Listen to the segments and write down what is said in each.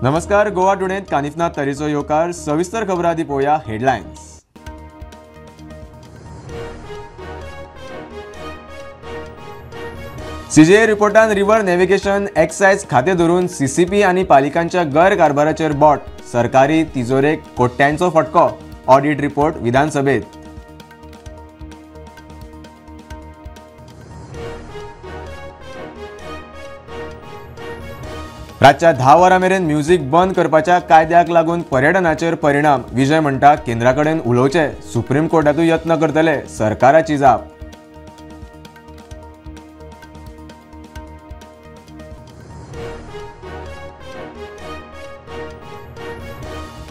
नमस्कार, गोवा टुडेंत कानिफनाथ तरीचो येवकार. सविस्तर खबरां आदी पळोवया हेडलायन्स. सीजीए रिपोर्टान रिव्हर नेव्हिगेशन एक्सायज खातें धरून सीसीपी आनी पालिकांच्या गैरकारभाराचेर बोट. सरकारी तिजोरेक कोट्यांचो फटको. ऑडिट रिपोर्ट विधानसभेत. रातच्या 10 वरां मेरेन म्युझिक बंद करपाच्या कायद्याक लागून पर्यटनाचेर परिणाम. विजय म्हणटा केंद्रा कडेन उलोवचें, सुप्रीम कोर्टांतूय यत्न करतले. सरकाराची जाप.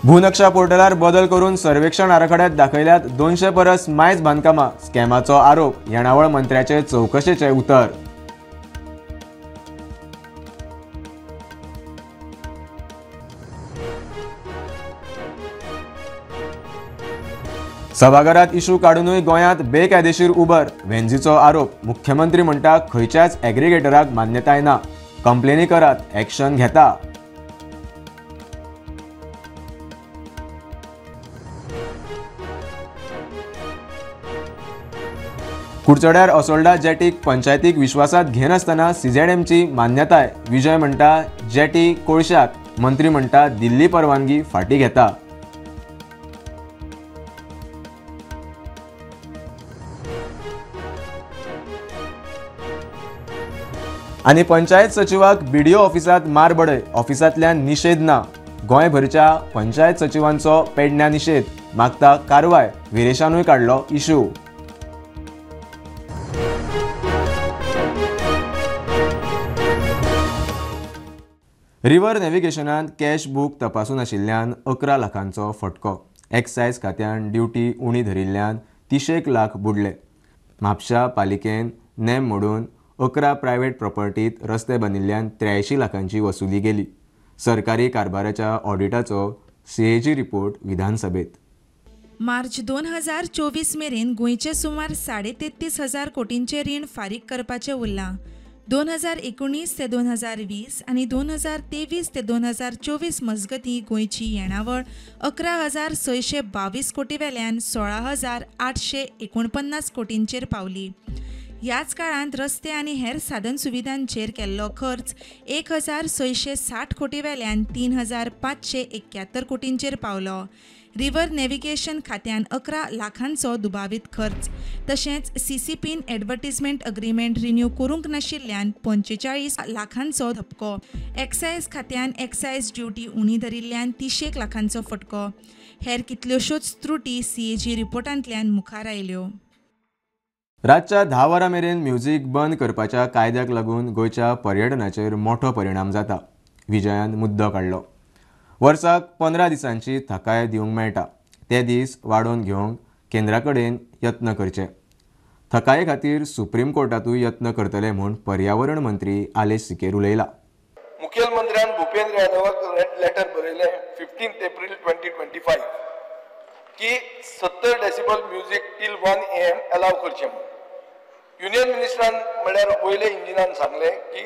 भूनक्षा पोर्टलार बदल करून सर्वेक्षण आराखड्यात दाखयल्यात 200 परस मायज बांदकामां. स्कॅमाचो आरोप. येणावळ मंत्र्याचे चवकशेचे उतर. सभाघरात इशू काडूनय गोंयांत बेकायदेशीर उबर व्हेंझीचो आरोप. मुख्यमंत्री म्हणटा खंयच्याच एग्रीगेटराक मान्यताय ना. कंप्लेनी करात, एक्शन घेता. कुडचड्यार असोल्डा जेटीक पंचायतीक विश्वासात घेनासतना सीझेडएमची मान्यताय. विजय म्हणटा जेटी कोळशाक. मंत्री म्हणटा दिल्ली परवानगी फाटी घेता. आनी पंचायत सचिवाक बीडीओ ऑफिसांत मारबडय. ऑफिसांतल्यान निशेध ना. गोंयभरच्या पंचायत सचिवांचो पेडण्या निशेध. मागता कारवाय. विरेशानूय काडलो इशू. रिव्हर नेव्हिगेशनान कॅश बूक तपासून आशिल्ल्यान 11 लाखांचो फटको. एक्सायज खात्यान ड्युटी उणी धरिल्ल्यान 30 लाख बुडले. म्हापशा पालिकेन नेम मोडून 11 प्रायव्हेट प्रॉपर्टीत रस्ते बांदिल्ल्यान 83 लाखांची वसुली गेली. सरकारी कारभाराच्या ऑडिटाचो सीएजी रिपोर्ट विधानसभेत. मार्च 2024 मेरेन गोंयचे सुमार 33,500 कोटींचे रीण फारीक करपाचें उरलां. 2019 ते 2020 आनी 2023 ते 2024 मजगतीं गोंयची येणावळ 11,622 कोटी वेल्यान 16,849 कोटींचेर पावली. ह्याच काळांत रस्ते आनी हेर साधन सुविधांचेर केल्लो खर्च 1,660 कोटी वेल्यान 3,571 कोटींचेर पावलो. रिव्हर नेव्हिगेशन खात्यान 11 लाखांचो दुबावीत खर्च, तशेंच सीसीपीन एडवर्टिजमेंट अग्रीमेंट रिन्यू करूंक नाशिल्ल्यान 45 लाखांचो धपको. एक्सायज खात्यान एक्सायज ड्युटी उणी धरिल्ल्यान 30 लाखांचो फटको. हेर कितल्योश्योच त्रुटी सीएजी रिपोर्टांतल्यान मुखार आयल्यो. रातच्या 10 वरां मेरेन म्युझिक बंद करपाच्या कायद्याक लागून गोंयच्या पर्यटनाचेर मोठो परिणाम जाता. विजयान मुद्दो काडलो. वर्साक 15 दिसांची थाकाय दिवंक मेळटा. ते दीस वाडोवन घेवंक केंद्रा कडेन यत्न करचे. थकाये खातीर सुप्रीम कोर्टांतूय यत्न करतले म्हूण पर्यावरण मंत्री आलेश सिकेर उलयला. मुखेलमंत्र्यान भूपेंद्र यादवाक लेटर बरयलें 15 एप्रिल 2025 की 70 decibel music till 1 AM allow करचें म्हूण. युनियन मिनिस्टरान म्हणल्यार वयले इंजिनान सांगलें की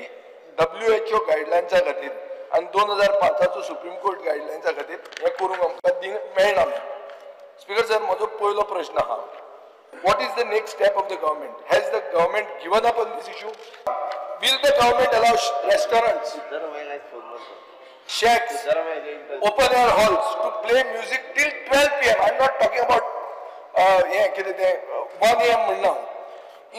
WHO गायडलायन्सा खातीर आनी 2005 सुप्रीम कोर्ट गायडलायन्सा खातीर हें करूंक आमकां मेळना. स्पीकर सर, म्हजो पयलो प्रश्न आहा, what is the next step of the government? Has the government given up on this issue? Will the government allow restaurants, shacks, open air halls to play music till 12 PM? I am not talking about हें कितें तें 1 AM म्हणना.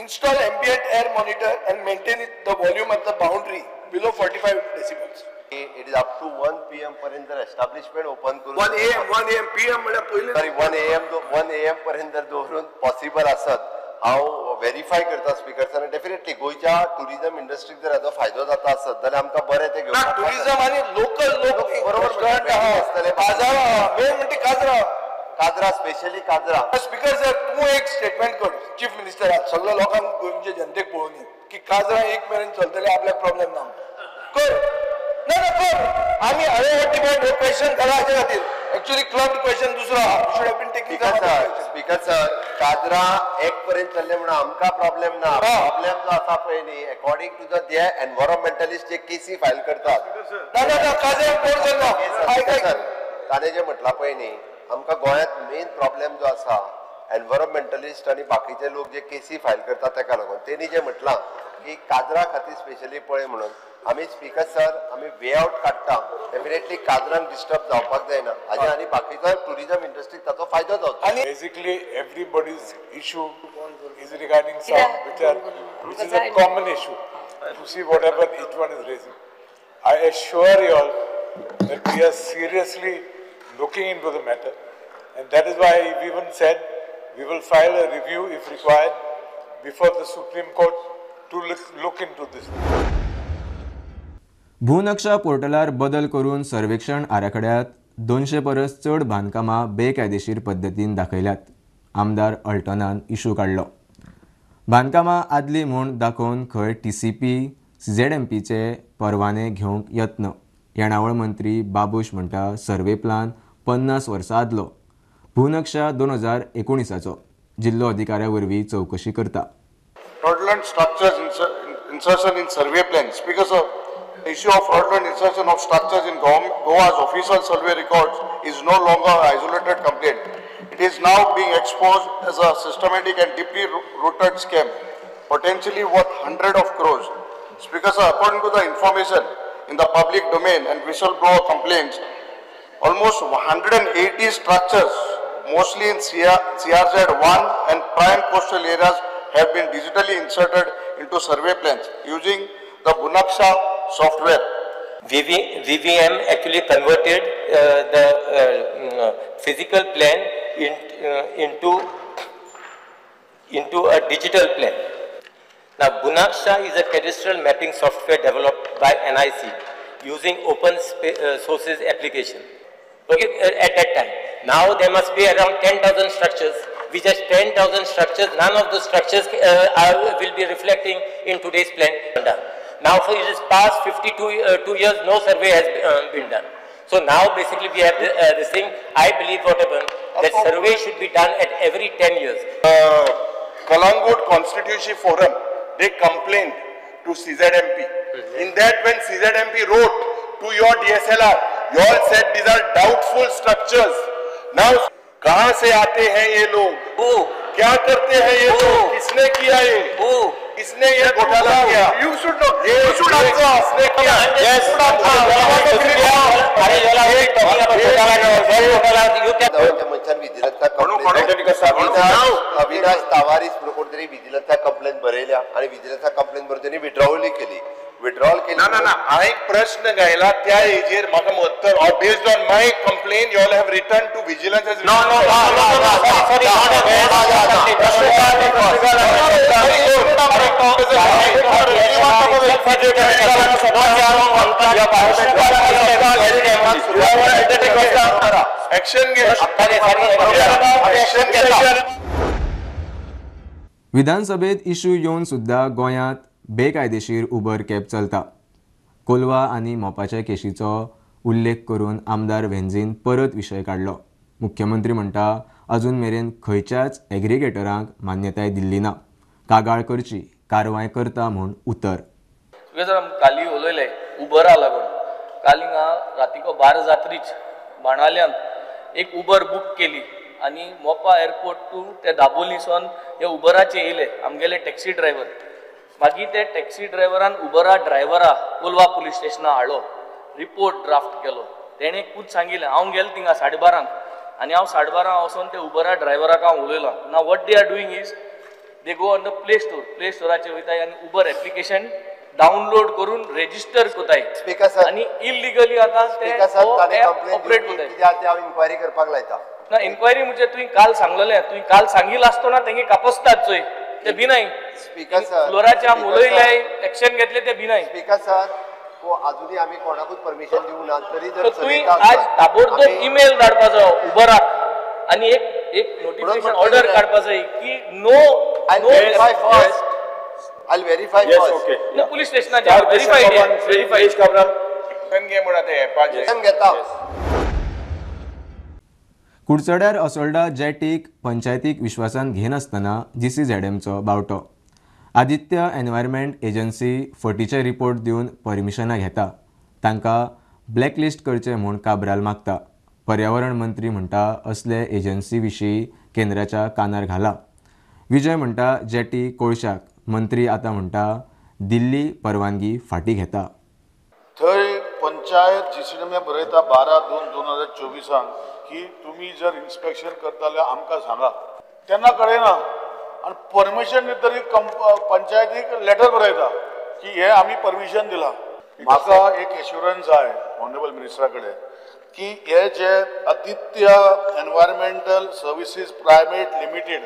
Install ambient air monitor and maintain it the volume at the boundary below 45 decibels. It is up to 1 PM पर्यंत जर establishment open करून 1 AM 1 AM PM म्हळ्यार पयलीं, sorry 1 AM 1 AM पर्यंत जर दवरून पॉसिबल आसत, हांव वेरीफाय करता स्पीकर सर. डेफिनेटली गोंयच्या टुरिझम इंडस्ट्रीक जर हाचो फायदो जाता आसत जाल्यार आमकां बरें तें घेवपाक. टुरिझम आनी लोकल लोक बरोबर आसतले. बाजारां मेन म्हणटा काजरा, काजरा स्पेशली काजरा. स्पीकर सर, तूं एक स्टेटमेंट कर चीफ मिनिस्टराक, सगळ्या लोकांक गोंयच्या जनतेक पळोवनी की काजरा 1 मेरेन चलतले, आपल्याक प्रॉब्लेम ना. कर ना ना कर. आमी हांवें डिबेट हो क्वेश्चन घाला हाचे खातीर. एक्चुअली क्लब क्वेश्चन दुसरो आहा. You should have been taking. Speaker sir, काजरा एक पर्यंत चल्ले म्हणून आमकां प्रॉब्लेम ना. प्रॉब्लेम जो आसा पळय न्ही, अकॉर्डिंग टू the ते एनवायरमेंटलिस्ट जे केसी फायल करतात, ताणें जें म्हटलां पळय न्ही, आमकां गोंयांत मेन प्रॉब्लेम जो आसा एनवायरमेंटलिस्ट आनी बाकीचे लोक जे केसी फायल करतात ताका लागून तेणी जें म्हटलां की काजरा खातीर स्पेशली पळय म्हणून आमी स्पीकर सर आमी वे आवट काडटा. डेफिनेटली काजरांक डिस्टर्ब जावपाक जायना हाजे आनी बाकीचो टुरिजम इंडस्ट्रीक ताचो फायदो जावचो. Basically everybody's issue is regarding sound which is a common issue to see whatever each one is raising. I assure you all that we are seriously looking into the matter, and that is why we even said we will file a review if required before the Supreme Court to look into this. भूनक्षा पोर्टलार बदल करून सर्वेक्षण आराखड्यात 200 परस चड बांदकामां बेकायदेशीर पद्दतीन दाखयल्यात. आमदार अल्टनान इशू काडलो. बांदकामां आदली म्हूण दाखोवन खंय TCP CZMPचे परवाने घेवंक यत्न. येणावळ मंत्री बाबूश म्हणटा सर्वे प्लान 50 वर्सां आदलो, भूनक्षा 2019चो. जिल्लो अधिकाऱ्या वरवीं चवकशी करता. Fraudulent structures insertion in survey plans. Because of the issue of fraudulent insertion of structures in Goa's official survey records is no longer an isolated complaint. It is now being exposed as a systematic and deeply rooted scam, potentially worth hundreds of crores. Speaker sir, according to the information in the public domain and whistleblower complaints, almost 180 structures, mostly in CRZ 1 and prime coastal areas, have been digitally inserted into survey plans using the Bhunaksha software. VVM actually converted the physical plan into a digital plan. Now, Bhunaksha is a cadastral mapping software developed by NIC using open sources application. Okay, at that time. Now there must be around 10,000 structures. We just 10,000 structures, none of the structures will be reflecting in today's plan. Now for it is past 52 years, no survey has been done. So now basically we have this thing. I believe what happened, that survey should be done at every 10 years. Kalangut Constituency Forum, they complained to CZMP. In that, when CZMP wrote to your DSLR, you all said these are doubtful structures. Now, कहाँ से आते हैं ये लोग, क्या करते हैं ये लोग, किसने किया ये, किसने ये घोटाला किया? You should know. You should answer. किसने किया? Yes. Avinash Tavares म्हणून कोणतरी विजिलन्साक कंप्लेन बरयल्या आणि विजिलन्साक कंप्लेन बरोवन त्यांनी विड्रॉवल केली. विड्रॉल केली. ना ना ना, हांवें एक प्रश्न घायला त्या एजेर म्हाका उत्तर, or based on my complaint you all have written to vigilance as no no no no sorry action घे. विधानसभेत इशू येवन सुद्दां गोंयांत बेकायदेशीर उबर कॅब चलता. कोलवा आनी मोपाच्या केशीचो उल्लेख करून आमदार व्हेंझीन परत विशय काडलो. मुख्यमंत्री म्हणटा अजून मेरेन खंयच्याच एग्रीगेटरांक मान्यताय दिल्ली ना. कागाळ करची, कारवाय करता म्हूण उतर. काली उलयले उबरा लागून काल हिंगा रातीको 12 जात्रीच बाणाल्यान एक उबर बूक केली आनी मोपा एअरपोर्ट टू ते दाबोलीसून हे उबराचे येयले आमगेले टॅक्सी ड्रायव्हर. मागीर ते टॅक्सी ड्रायव्हरान उबरा ड्रायव्हरा कोलवा पुलीस स्टेशना हाडलो, रिपोर्ट ड्राफ्ट केलो. तेणें खूद सांगिल्लें हांव गेलो थिंगा 12:30 आनी हांव 12:30 वचोन ते उबरा ड्रायव्हराक हांव उलयलां. ना what they are doing is they go on the play store, play स्टोराचेर वयताय आनी उबर एप्लिकेशन डाउनलोड करून रेजिस्टर करताय आनी इलिगली आतां ते ऑपरेट करताय. हांव इन्क्वायरी करपाक लायता ना. इन्क्वायरी म्हणजे तुवें काल सांगलेलें, तुवें काल सांगिल्लें आसतना तेंगे कापसतात चोय ते भिनाय. स्पीकर सर, फ्लोराचे आमी उलयले, एक्शन घेतले ते भिनाय. स्पीकर सर, अजूनही आमी कोणाकूच परमिशन दिवंक ना तरी जर तुवें आज ताबडतोब ईमेल धाडपाचो उबराक आनी एक एक नोटिफिकेशन ऑर्डर काडपा जाय की no I verify first. I verify first. No police स्टेशनाचेर व्हेरीफाय व्हेरीफाय घे म्हण आतां एपाचेर घेता. कुडचड्यार असोल्डा जेटीक पंचायतीक विश्वासान घेनासतना जीसीझेडएमचो बावटो. आदित्य एनवायरमेंट एजन्सी फटीचे रिपोर्ट दिवन परमिशनां घेता. तांकां ब्लॅकलिस्ट करचें म्हूण काब्राल मागता. पर्यावरण मंत्री म्हणटा असले एजन्सी विशीं केंद्राच्या कानार घाला. विजय म्हणटा जेटी कोळशाक. मंत्री आतां म्हणटा दिल्ली परवानगी फाटी घेता. थंय पंचायत जीसीएमए बरयता 12/2/2024 की तुमी जर इन्स्पेक्शन करता जाल्यार आमकां सांगा. तेन्ना कळयना आनी परमिशन दितरी पंचायतीक लेटर बरयता की हे आमी परमिशन दिलां. म्हाका एक एश्युरन्स जाय ऑनरेबल मिनिस्टरा कडेन की हे जे Aditya environmental services private limited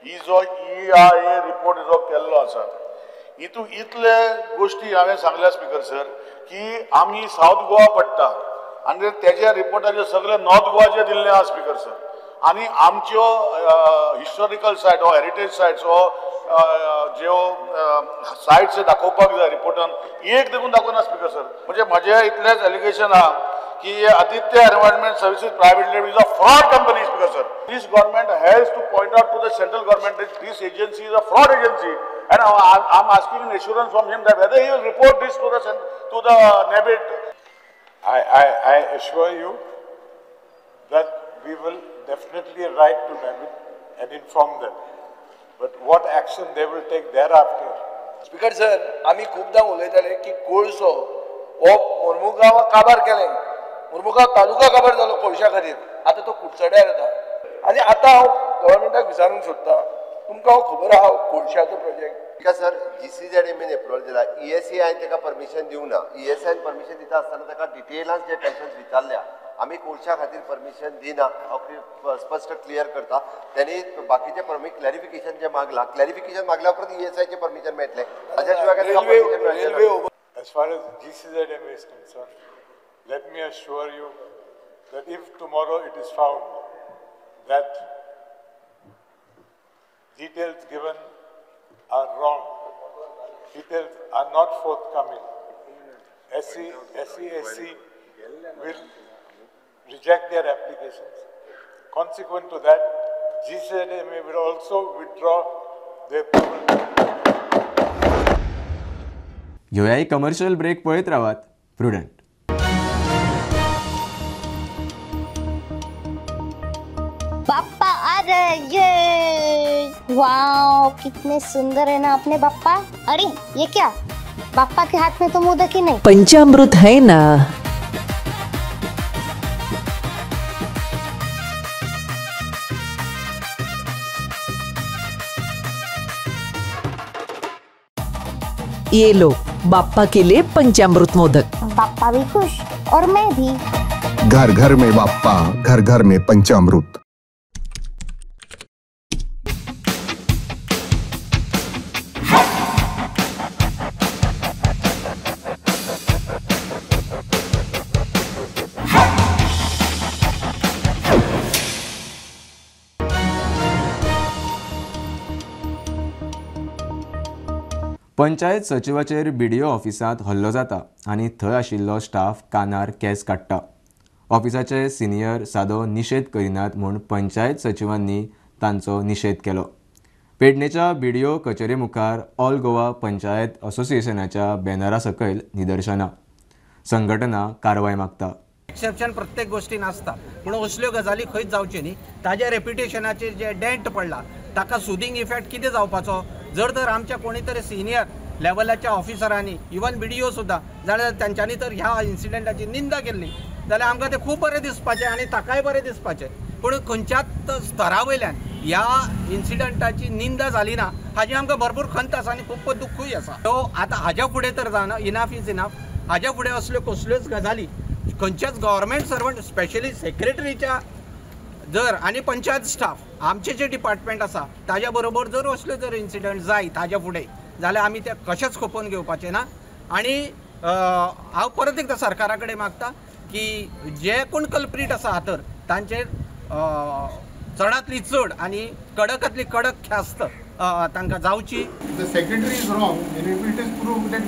ही जो EIA report जो केल्लो आसा हितून इतले गोश्टी हांवें सांगल्या स्पीकर सर की आमी सावथ गोवा पडटा आनी तेज्या रिपोर्टाचेर सगळे नॉर्थ गोवाचे दिल्ले आसा स्पीकर सर. आनी आमच्यो हिस्टोरिकल सायट वा हेरिटेज सायट्स वा ज्यो सायट्स दाखोवपाक जाय रिपोर्टान एक देखून दाखोवना स्पीकर सर. म्हणजे म्हजें इतलेंच एलिगेशन आहा की Aditya environment services private limited is a fraud company speaker sir. This government has to point out to the central government that this agency is a fraud agency and I am asking an assurance from him that whether he will report this to the NABIT. I assure you that we will definitely write to NABIT and inform them. But what action they will take thereafter? Speaker sir, आमी खूपदां उलयताले की कोळसो हो मोर्मुगांव काबार केलें, मोर्मुगांव तालुका काबार जालो कोळशा खातीर, आतां तो कुडचड्यार येता. आनी आतां हांव गव्हर्मेंटाक विचारूंक सोदतां, तुमकां हांव खबर आहा कोळशाचो प्रोजेक्ट. स्पीकर सर, जीसीझेडएमएन एप्रुवल दिला, ESI ताका परमिशन दिवंक ना. ESI permission दिता आसतना ताका डिटेलान जे क्वेश्चन्स विचारल्या आमी कोळशा खातीर परमिशन दिना हांव स्पश्ट क्लियर करता. त्यांनी बाकीचे क्लॅरिफिकेशन जे मागला, क्लॅरिफिकेशन मागल्या उपरांत ESI permission मेळटलें. ताच्या शिवाय परमिशन मेळटलें. As far as GCZMA is concerned, let me assure you that if tomorrow it is found that details given are wrong, details are not forthcoming, SEAC will reject their applications. Consequent to that, GCZMA will also withdraw their approval. घेवया एक commercial break. पळयत रावात prudent. बाप्पा आ रहे, ये wow कितने सुंदर है ना अपने बाप्पा. अरे ये क्या, बाप्पा के हाथ में तो मोदक ही नहीं, पंचामृत है ना. ये लो बाप्पा के लिए पंचामृत मोदक. बाप्पा भी खुश और मैं भी. घर घर में बाप्पा, घर घर में पंचामृत. पंचायत सचिवाचेर बीडीओ ऑफिसांत हल्लो जाता आनी थंय आशिल्लो स्टाफ कानार केंस काडटा. ऑफिसाचे सिनियर सादो निशेध करिनात म्हूण पंचायत सचिवांनी तांचो निशेध केलो. पेडणेच्या बीडीओ कचेरे मुखार ऑल गोवा पंचायत असोसिएशनाच्या बॅनरा सकयल निदर्शनां. संघटना कारवाय मागता. एक्सेप्शन प्रत्येक गोष्टीन आसता, पूण असल्यो गजाली खंयच जावच्यो न्ही. ताज्या रेप्युटेशनाचेर जे डेंट पडला ताका सुदींग इफेक्ट कितें जावपाचो? जर तर आमच्या कोणी तरी सिनियर लेवलाच्या ऑफिसरांनी इवन बीडीओ सुद्दां जाल्यार तांच्यांनी तर ह्या इन्सिडंटाची निंदा केल्ली जाल्यार आमकां तें खूब बरें दिसपाचें आनी ताकाय बरें दिसपाचें. पूण खंयच्याच स्तरा वयल्यान ह्या इन्सिडंटाची निंदा जाली ना हाजी आमकां भरपूर खंत आसा आनी खूब दुख्खूय आसा. सो आतां हाज्या फुडें तर जायना, इनाफ is enough. हाज्या फुडें असल्यो कसल्योच गजाली खंयच्याच गव्हर्मेंट सर्वंट स्पेशली सेक्रेटरीच्या जर आनी पंचायत स्टाफ आमचे जे डिपार्टमेंट आसा ताज्या बरोबर जर असल्यो जर इन्सिडंट जायत ताज्या फुडें जाल्यार आमी ते कशेंच खपोवन घेवपाचें ना. आनी हांव परत एकदां सरकारा कडेन मागता की जे कोण कल्प्रीट आसा तर तांचेर चडांतली चड आनी कडकांतली कडक ख्यास्त तांकां जावची. The secretary is wrong and if it is proved that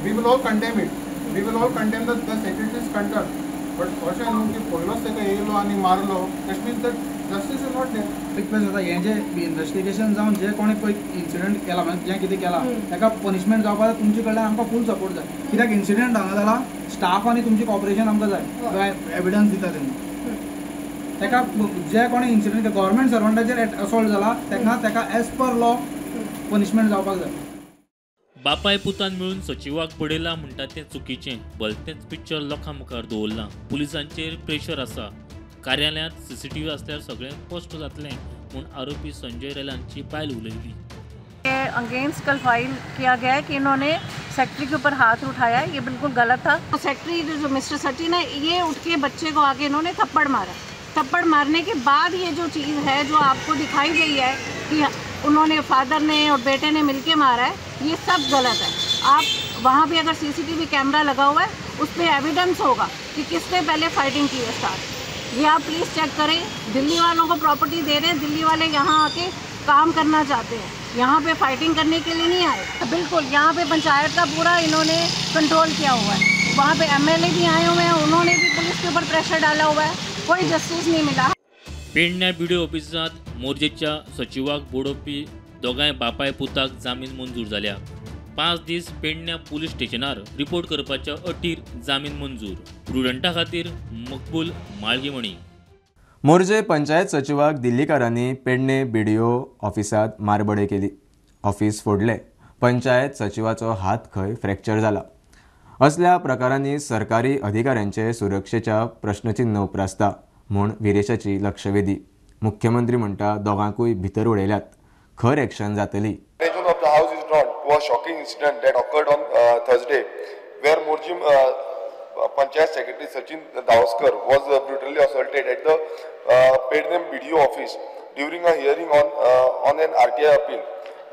we will all condemn it. We will all condemn the secretary's conduct. But अशें न्हू की पयलोच ताका येयलो आनी मारलो, that means that justice is not there. Request जाता हें जें इन्वेस्टिगेशन जावन जे कोणें पळय इन्सिडंट केला, म्हणजे जें कितें केलां ताका पनिशमेंट जावपाक जाय. तुमचे कडल्यान आमकां फूल सपोर्ट जाय, कित्याक इन्सिडंट हांगा जाला, स्टाफ आनी तुमचें कॉपरेशन आमकां जाय, एविडन्स दिता तेन्ना ताका जे कोणें इन्सिडंट गव्हर्मेंट सर्वंटाचेर असॉल्ट जाला ताका ताका एज पर लॉ पनिशमेंट जावपाक जाय. बापाय पुतान मेळून सचिवाक बडयला म्हणटा तें चुकीचें, भलतेंच पिक्चर लोकां मुखार दवरलां. पुलिसांचेर प्रेशर आसा, कार्यालयांत सीसीटीव्ही आसल्यार सगळें स्पश्ट जातलें म्हूण आरोपी संजय रेलांची बायल उलयली. अगेंस्ट कल फाइल किया गया है कि इन्होंने सेक्रेटरी के ऊपर हाथ उठाया, ये बिल्कुल गलत था. तो सेक्रेटरी जो मिस्टर सचिन है, ये उठ के बच्चे को आके इन्होंने थप्पड़ मारा. थप्पड़ मारने के बाद ये जो चीज़ है जो आपको दिखाई गई है कि उन्होंने फादर ने और बेटे ने मिलके मारा है, ये सब गलत है. आप वहाँ भी अगर सीसीटीवी कैमरा लगा हुआ है उस पर एविडेंस होगा कि किसने पहले फाइटिंग की है स्टार्ट. ये आप प्लीज़ चेक करें. दिल्ली वालों को प्रॉपर्टी दे रहे हैं, दिल्ली वाले यहाँ आके काम करना चाहते हैं, यहाँ पे फाइटिंग करने के लिए नहीं आए. बिल्कुल यहाँ पे पंचायत का पूरा इन्होंने कंट्रोल किया हुआ है. वहाँ पे एमएलए भी आए हुए हैं, उन्होंने भी पुलिस के ऊपर प्रेशर डाला हुआ है, कोई जस्टिस नहीं मिला. पेडण्या बीडीओ ऑफिसांत मोरजेच्या सचिवाक बडोवपी दोगांय बापाय पुताक जामीन मंजूर जाल्या. 5 दीस पेडण्या पुलीस स्टेशनार रिपोर्ट करपाच्या अटीर जामीन मंजूर. प्रुडंटा खातीर मकबूल माळगीमणी. मोरजे पंचायत सचिवाक दिल्लीकारांनी पेडणे बीडीओ ऑफिसांत मारबडय केली. ऑफिस फोडलें, पंचायत सचिवाचो हात खंय फ्रॅक्चर जाला. असल्या प्रकारांनी सरकारी अधिकाऱ्यांचे सुरक्षेच्या प्रश्नचिन्ह उप्रासता म्हूण विरेशाची लक्षवेधी. मुख्यमंत्री म्हणटा दोगांकूय भितर उडयल्यात, खर एक्शन जातली. Attention of the house is drawn to a shocking incident that occurred on Thursday, where Morjim Panchayat Secretary Sachin Davaskar was brutally assaulted at the Pednem BDO office during a hearing on an RTI appeal.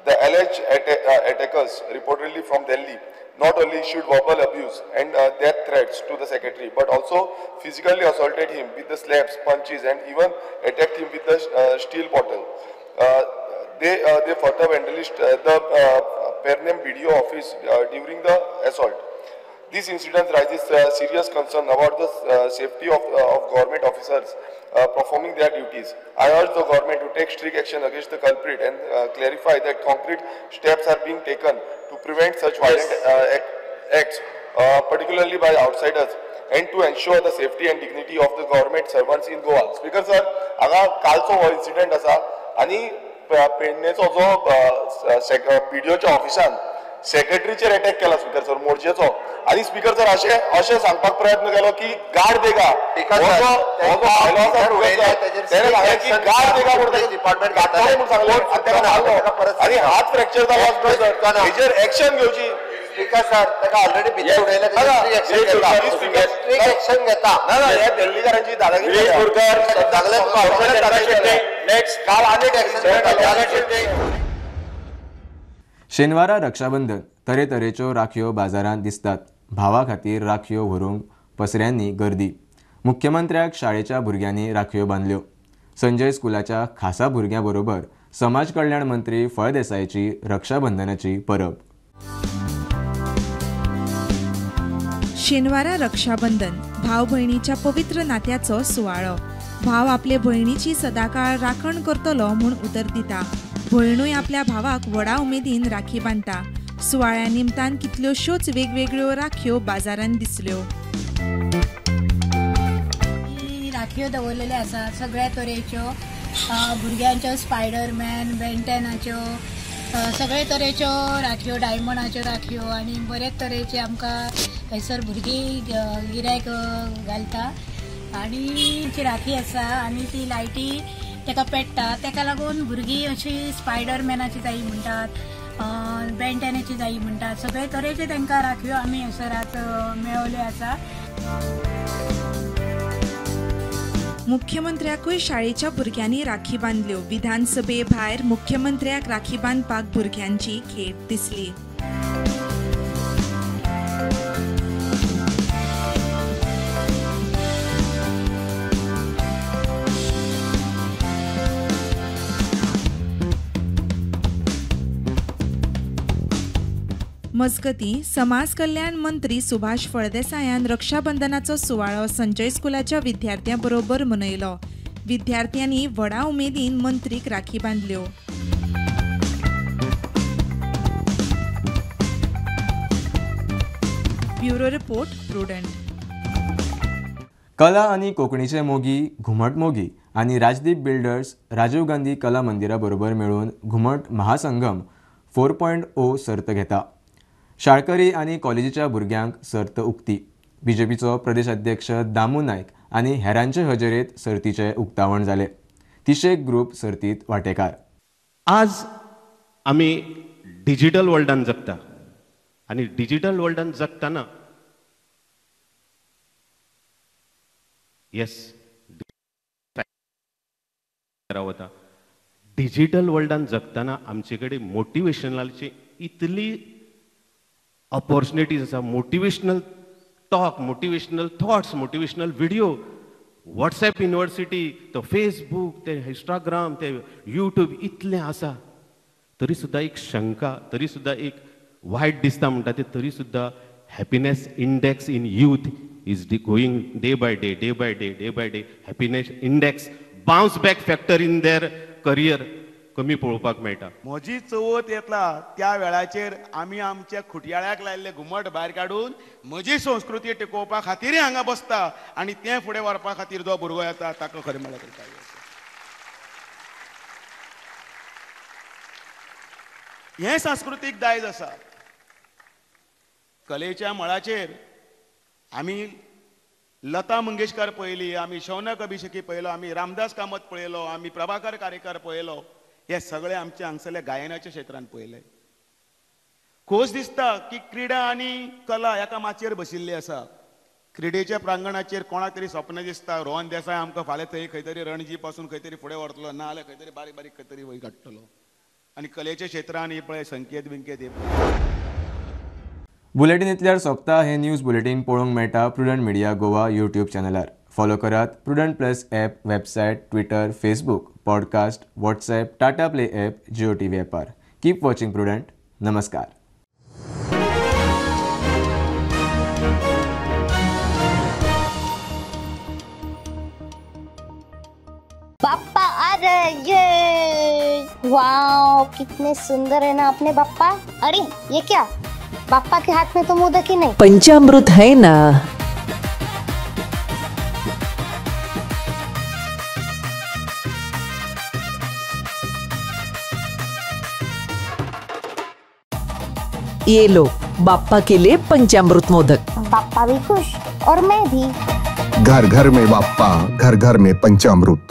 The alleged attackers, reportedly from Delhi, not only issued verbal abuse and death threats to the secretary, but also physically assaulted him with the slaps, punches, and even attacked him with the steel bottle. They further vandalized the Pernem BDO office during the assault. This incident raises serious concern about the safety of government officers performing their duties. I urge the government to take strict action against the culprit and clarify that concrete steps are being taken to prevent such violent acts, particularly by outsiders, and to ensure the safety and dignity of the government servants in Goa. Speaker sir, हांगा कालचो हो incident आसा आनी पेडणेचो जो बीडीओच्या ऑफिसान सेक्रेटरीचेर attack केला speaker sir, मोर्जेचो. आनी speaker sir अशें अशें सांगपाक प्रयत्न केलो की गार्ड देगा, गार्ड देगा डिपार्टमेंट म्हूण सांगलें आनी ताका मारलो आनी हात फ्रॅक्चर जालो. हेजेर एक्शन घेवची. स्पीकर सर, ताका ऑलरेडी भितर उडयलें, स्ट्रिक्ट एक्शन घेता. ना ना, हे दिल्लीकारांची दादागिरी. काल आनी एक्शन. शेनवारा रक्षाबंधन, तरेतरेच्यो राखयो बाजारांत दिसतात. भावा खातीर राखयो व्हरूंक पसऱ्यांनी गर्दी. मुख्यमंत्र्याक शाळेच्या भुरग्यांनी राखयो बांदल्यो. संजय स्कुलाच्या खासा भुरग्यां बरोबर समाज कल्याण मंत्री फळदेसायची रक्षाबंधनाची परब. शेनवारा रक्षाबंधन, भाव भयणीच्या पवित्र नात्याचो सुवाळो. भाव आपले भयणीची सदाकाळ राखण करतलो म्हूण उतर दिता. भयणूय आपल्या भावाक व्हडा उमेदीन राखी बांदता. सुवाळ्या निमतान कितल्योश्योच वेगवेगळ्यो राखयो बाजारांत दिसल्यो. राखयो दवरलेल्यो आसा सगळ्या तरेच्यो, भुरग्यांच्यो स्पायडरमॅन, बेंटेनाच्यो, सगळे तरेच्यो राखयो, डायमंडाच्यो राखयो आनी बरेच तरेचे आमकां थंयसर भुरगीं गिरायक घालता. आनी ती राखी आसा आनी ती लायटी ताका पेट्टा, ताका लागून भुरगीं अशी स्पायडरमॅनाची जायी म्हणटात, बेंटेनाची जायी म्हणटात, सगळे तरेचे तांकां राखयो आमी हयसर आज मेळवल्यो आसा. मुख्यमंत्र्याकूय शाळेच्या भुरग्यांनी राखी बांदल्यो. विधानसभे भायर मुख्यमंत्र्याक राखी बांदपाक भुरग्यांची खेट दिसली. मजगतीं समाज कल्याण मंत्री सुभाष फळदेसायान रक्षाबंधनाचो सुवाळो संजय स्कुलाच्या विद्यार्थ्यां बरोबर मनयलो. विद्यार्थ्यांनी व्हडा उमेदीन मंत्रीक राखी बांदल्यो. Bureau report, Prudent. कला आनी कोंकणीचे मोगी घुमट मोगी आनी राजदीप बिल्डर्स राजीव गांधी कला मंदिरा बरोबर मेळून घुमट महासंगम 4.0 सर्त घेता. शाळकरी आनी कॉलेजीच्या भुरग्यांक सर्त उक्ती. बीजेपीचो प्रदेश अध्यक्ष दामू नायक आनी हेरांचे हजेरेत सर्तीचें उक्तावण जालें. 30 ग्रुप सर्तीत वांटेकार. आज आमी डिजिटल वर्ल्डान जगता आनी डिजिटल वर्ल्डान जगतना येस वता डिजिटल वर्ल्डान जगतना आमचे कडेन मोटिवेशनलाची इतली ऑपॉर्च्युनिटीज आसा. Motivational talk, motivational thoughts, motivational video, WhatsApp university, तो फेसबूक, ते इंस्टाग्राम, ते यूट्यूब इतलें आसा. तरी सुद्दां एक शंका, तरी सुद्दां एक वायट दिसता म्हणटा ते, तरी सुद्दां happiness index in youth is going day by day, day by day, day by day. Happiness index bounce back factor in their career कमी पळोवपाक मेळटा. म्हजी चवथ येतला त्या वेळाचेर आमी आमच्या खुटयाळ्याक लायिल्ले घुमट भायर काडून म्हजी संस्कृती टिकोवपा खातीर हांगा बसता आनी तें फुडें व्हरपा खातीर जो भुरगो येता ताका खरें म्हळ्यार करता. हें सांस्कृतीक दायज आसा. कलेच्या मळाचेर आमी लता मंगेशकर पळयली, आमी शौनक अभिषेकी पळयलो, आमी रामदास कामत पळयलो, आमी प्रभाकर कारेकर पळयलो. हे सगळे आमचे हांगसरल्या गायनाच्या क्षेत्रान पळयले. खोस दिसता की क्रिडा आनी कला एका माचयेर बशिल्ली आसा. क्रिडेच्या प्रांगणाचेर कोणाक तरी स्वप्न दिसता रोहन देसाय आमकां फाल्यां थंय खंय तरी रणजी पासून खंय तरी फुडें व्हरतलो, ना जाल्यार खंय तरी बारीक बारीक खंय तरी वयर काडटलो. आनी कलेच्या क्षेत्रान हे पळय संकेत बिंकेत हे. बुलेटीन इतल्यार सोंपता. हे न्यूज बुलेटीन पळोवंक मेळटा प्रुडंट मिडिया गोवा यूट्यूब चॅनलार. फॉलो करात Prudent plus app, website, Twitter, Facebook, podcast, WhatsApp, Tata Play app, Jio TV ॲपार. Keep watching Prudent. नमस्कार. बाप्पा आ रहे, ये वाओ कितने सुंदर है ना अपने बाप्पा. अरे ये क्या, बाप्पा के हाथ में तो मोदक ही नहीं. पंचामृत है ना. ये लो बाप्पा के लिए पंचामृत मोदक. बाप्पा भी खुश और मैं भी. घर घर में बाप्पा, घर घर में पंचामृत.